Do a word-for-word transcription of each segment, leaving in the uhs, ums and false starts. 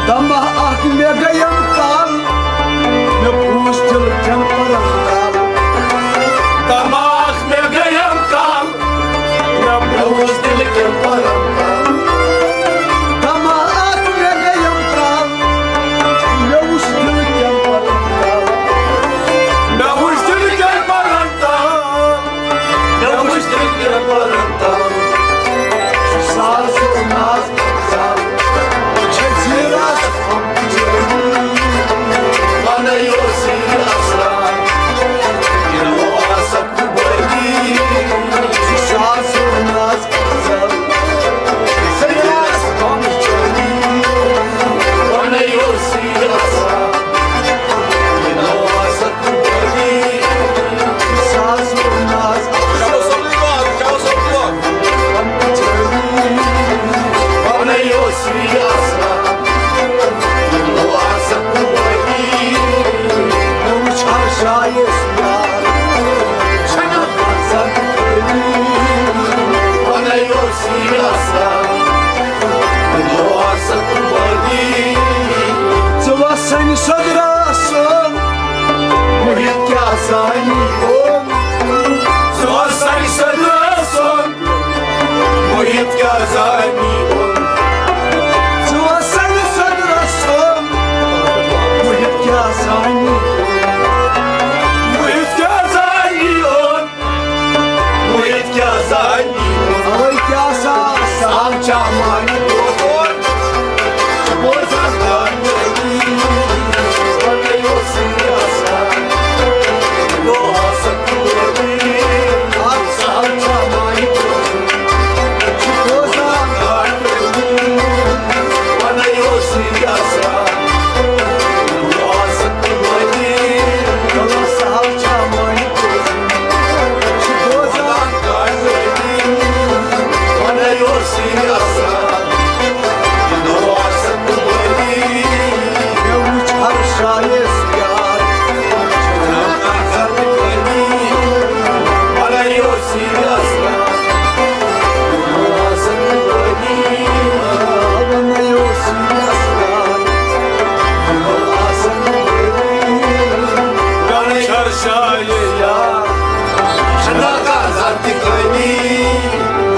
دمہ اکھ مےٚ گٔیم کل، مےٚ بوٗز دِلہٕ کٮ۪ن پرن تل۔ دمہ اکھ مےٚ گٔیم کل، مےٚ بوٗز دِلہٕ کٮ۪ن پرن تل۔ دمہ اکھ مےٚ گٔیم کل، مےٚ وُچھ دِلہٕ کٮ۪ن پرن تل۔ مےٚ وُچھ دِلہٕ کٮ۪ن پرن تل۔ مےٚ وُچھ دِلہٕ کٮ۪ن پرن تل۔ ساز ناز ساز چھےٚ زیٖرس پنٕے اوس یہِ آسان۔ یہِ نوٚو آسکھ بٲقی۔ ساز ناز ساز چھےٚ زیٖرس پنٕے اوس یہِ آسان۔ یہِ نوٚو آسکھ ژٕ وَس سانہِ صدرا سُن، محیط کیٛاہ زانی اوٚن۔ ژٕ وَس سانہِ صدرا سُن، محیط کیٛاہ زانی اوٚن۔ ژٕ وَس سانہِ صدرا سُن، محیط کیٛاہ زانی اوٚن۔ محیط کیٛاہ زانی اوٚن۔ محیط کیٛاہ زانی اوٚن۔ اَوَے کیٛاہ سا سہل چھا مانہِ بوزان۔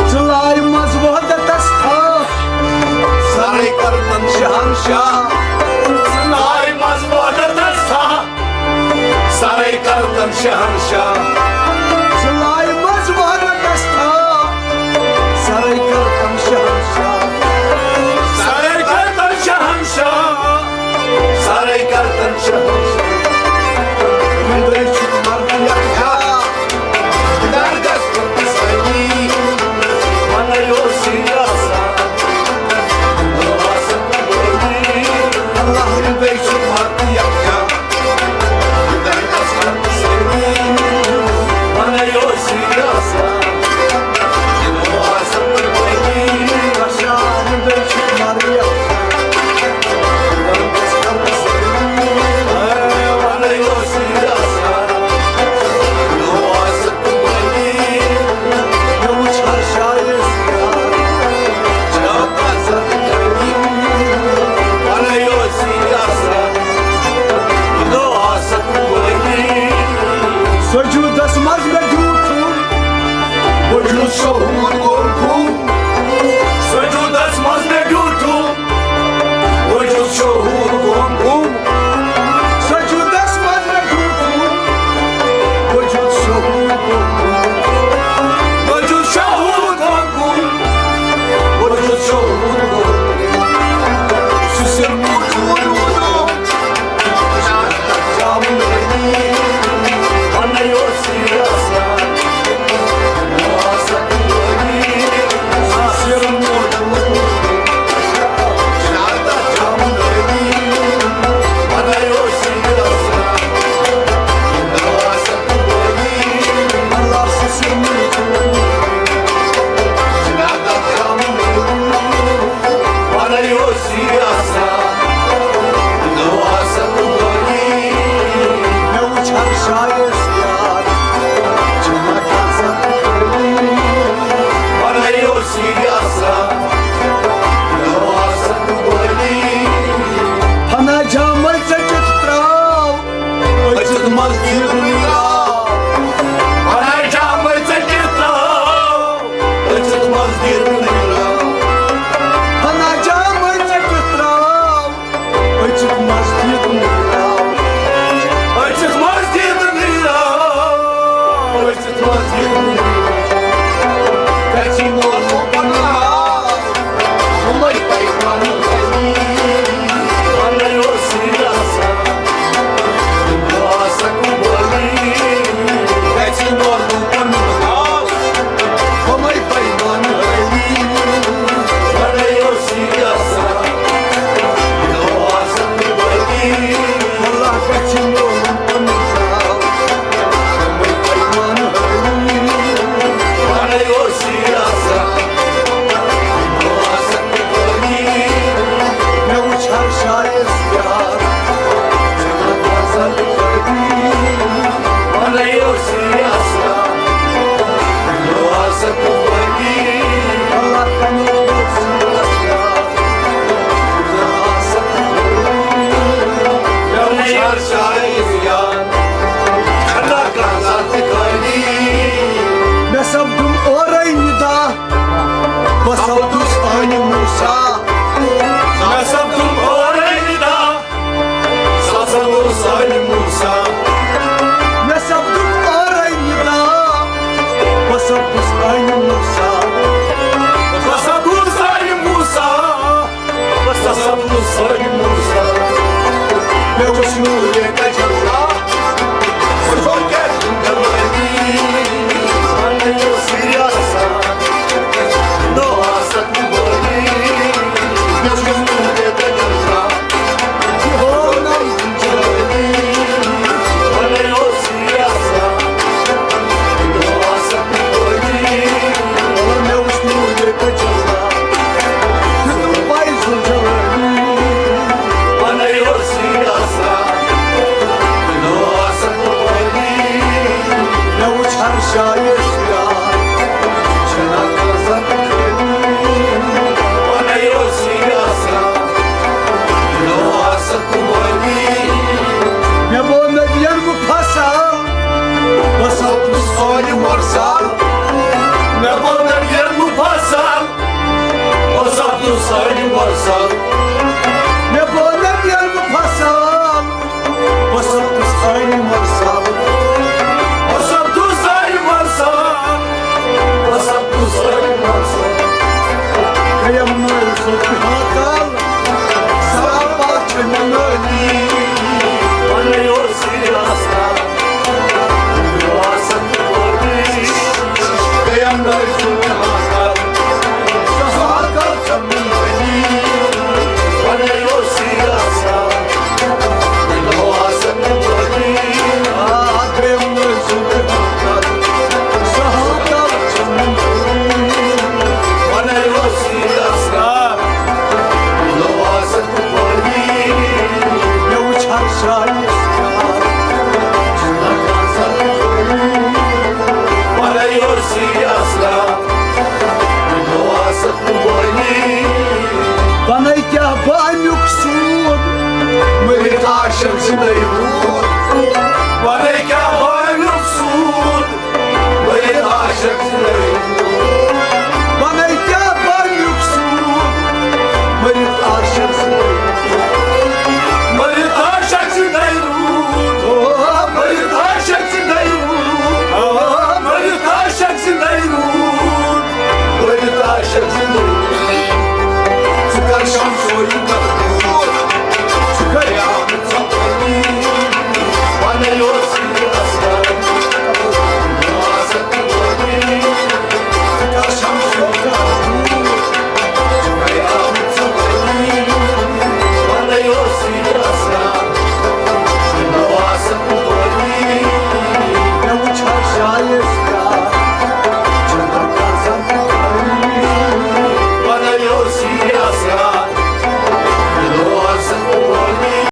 ژٕ لایہِ منٛز وحدتس تھپھ، سرے کرتن شہنشاہ۔ ژٕ لایہِ منٛز وحدتس تھپھ، سرے کرتن شہنشاہ۔ ژٕ لایہِ منٛز وحدتس تھپھ، سرے کرتن شہنشاہ۔ سرے کرتن شہنشاہ۔ سرے کرتن شہنشاہ۔ ہندے چھُ مرد یکجا۔ درگس پتس علی۔ ونیو سیاسا۔ اللہ ہندے چھُ مرد یکجا۔